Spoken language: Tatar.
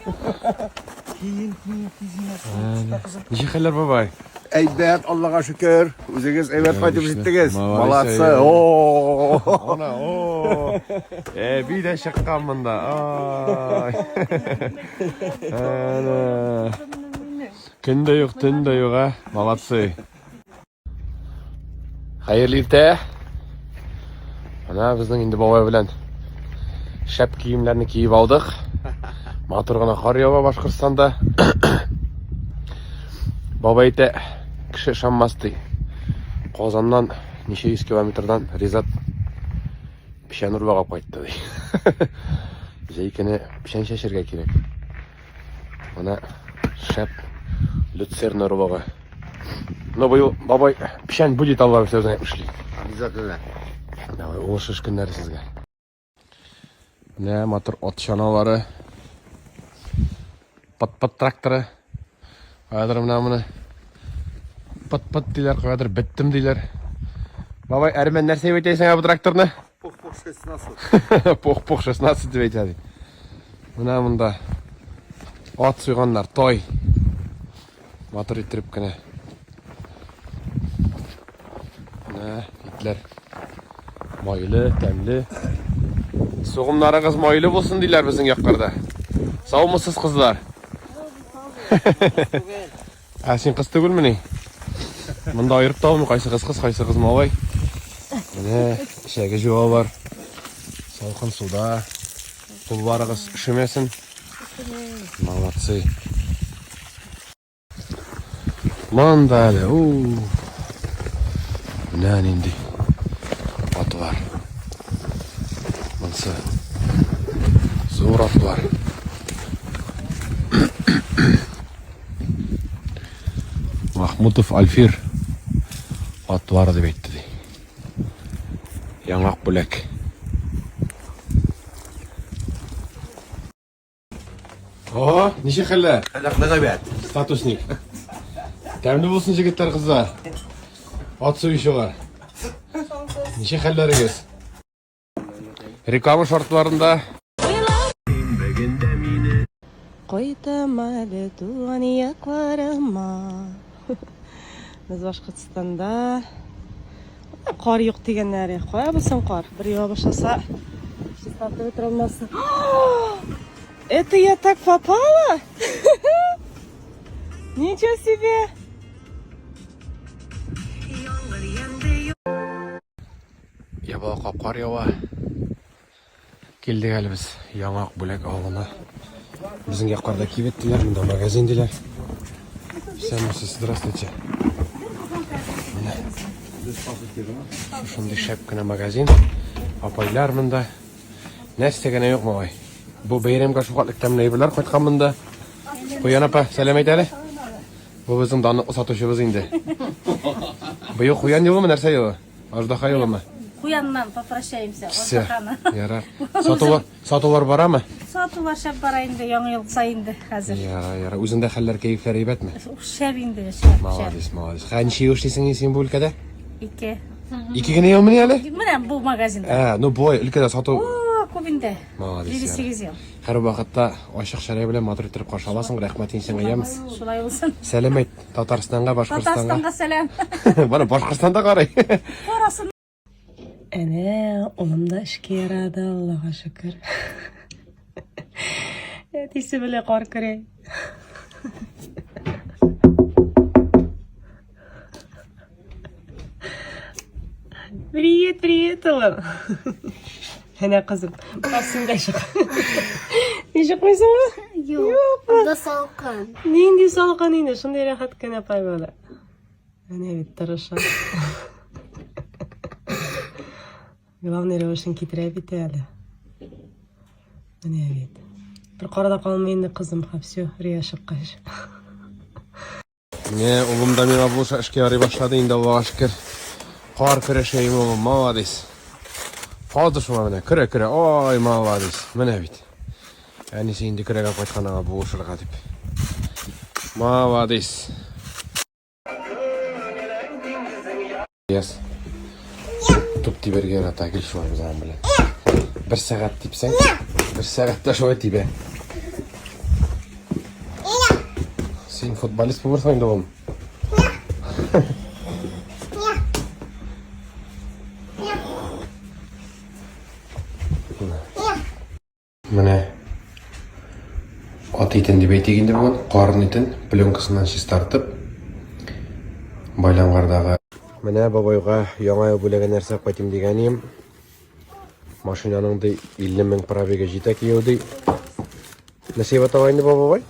Киен, киен, тиз генә суыта, кызым. Ничек хәлләр, бабай? Әйбәт, Аллага шөкер. Үзегез әйбәт кайтып җиттегез. Молодцы. Молодцы. О! Ана, о! Әби дә чыккан монда. Ай. Әнә. Көн дә юк, төн дә юк, а? Молодцы. Хәерле иртә. Менә безнең инде бабай белән шәп киемнәрне киеп алдык. Матур гына кар ява Башкортстанда. Бабай әйтә, кеше ышанмас ди. Казаннан ничә йөз километрдан Ризат печән урлап кайтты ди. Җәй көне печән чәчергә кирәк. Менә шәп люцерна орлыгы. Но быел бабай печән будет Алла все әйтмешли. Обязательно. Давай, уңыш эш көннәре сезгә. Менә матур ат чаналары. Пат-пат тракторы. Каядыр менә моны. Пат-пат диләр, каядыр беттем диләр. Бабай, әрмән нәрсә дип әйтәсең бу тракторны? Пух-пух 16. Пух-пух 16 дип әйтә ди. Менә монда ат суйганнар, той. Матур иттереп кенә. Менә итләр. Майлы, тәмле. Сугымнарыгыз майлы булсын диләр безнең якларда. Саумысыз, кызлар? Ә син кыз түгелмени? Монда аерып та булмый, кайсы кыз кыз, кайсы кыз малай. Менә эчәге җуалар. Салкын суда. Кулларыгыз өшемәсен. Молодцы. Монда әле, у. Менә нинди атлар. Монсы зур атлар. Махмутов Альфир атлары дип әйтте ди. Яңак бүләк. О, ничек хәлләр? Хәлләр әйбәт. Статусник. Тәмле булсын җегетләр, кызлар. Ат суючылар. Ничек хәлләрегез? Реклама шартларында Кайтам әле туган якларыма. Без Башкортстанда кар юк дигәннәре. Кая булсын кар? Бер ява башласа, чистартып бетерә алмассың. Это я так попала? Ничего себе! Яба кар ява. Килдек әле без Яңа Акбүләк авылына. Безнең якларда кибет диләр, монда магазин диләр. Исәнмесез, здравствуйте. Менә. Шушындый шәп кенә магазин. Апайлар монда. Нәрсә генә юк, малай. Бу бәйрәмгә шул хәтле тәмле әйберләр кайткан монда. Куян апа, сәлам әйт әле. Бу безнең данлыклы сатучыбыз инде. Быел куян елымы, нәрсә елы? Аждаһа елымы? Куяннан попрощаемся, Все, аждаһаны. ярар. Сатулар, сатулар барамы? Сатулар шәп бара инде, яңа ел сай инде хәзер. Ярар, ярар. Үзеңдә хәлләр, кәефләр әйбәтме? Шәп инде, шәп, шәп. Молодец, молодец. Хә, ничә ел эшлисең инде син бу өлкәдә? Ике. Ике генә елмыни әле? Менә бу магазинда. Ә, ну болай өлкәдә сату. О, күп инде. Молодец, Җиде ярар. сигез ел. Һәр вакытта ачык чырай белән матур иттереп каршы аласың. Рәхмәт инде сиңа, яме. Шулай булсын. Сәлам әйт Татарстанга, Башкортстанга. Татарстанга сәлам. Бара Башкортстанда карый. Карасын. Әнә, улым да эшкә ярады, Аллага шөкер. Әтисе белән кар көрәй. Привет, привет, улым. Әнә кызым, бас син дә чык. Ни чыкмыйсыңмы? Юк. Анда салкын. Нинди салкын инде, шундый рәхәт кенә погода. Әнә бит тырыша. Главный рәвешен китерә бит әле. Әнә бит. Бер карда калмый инде кызым, ха, все, рия чыккач. Менә улым да миңа булыша эшкә ярый башлады инде Аллага шөкер. Кар көрәшә им улым, молодец. Калды шуңа менә, көрә көрә. Ой, молодец. Менә бит. Әнисе инде көрәгә кайткан аңа булышырга дип. Молодец. Яс. Туп тибәргә ярата гел шулай без аның белән. Бер сәгать типсәң, бер сәгать тә шулай тибә. Син футболист булырсың инде, улым. Менә ат итен дип әйтик инде бүген, карын итен пленкасыннан чистартып, Байлангардагы. Менә бабайга яңа ел бүләге нәрсә алып кайтыйм дигән идем. Машинаның ди 50 мең пробеге җитә кияү ди. Нәрсә дип атала инде бу бабай?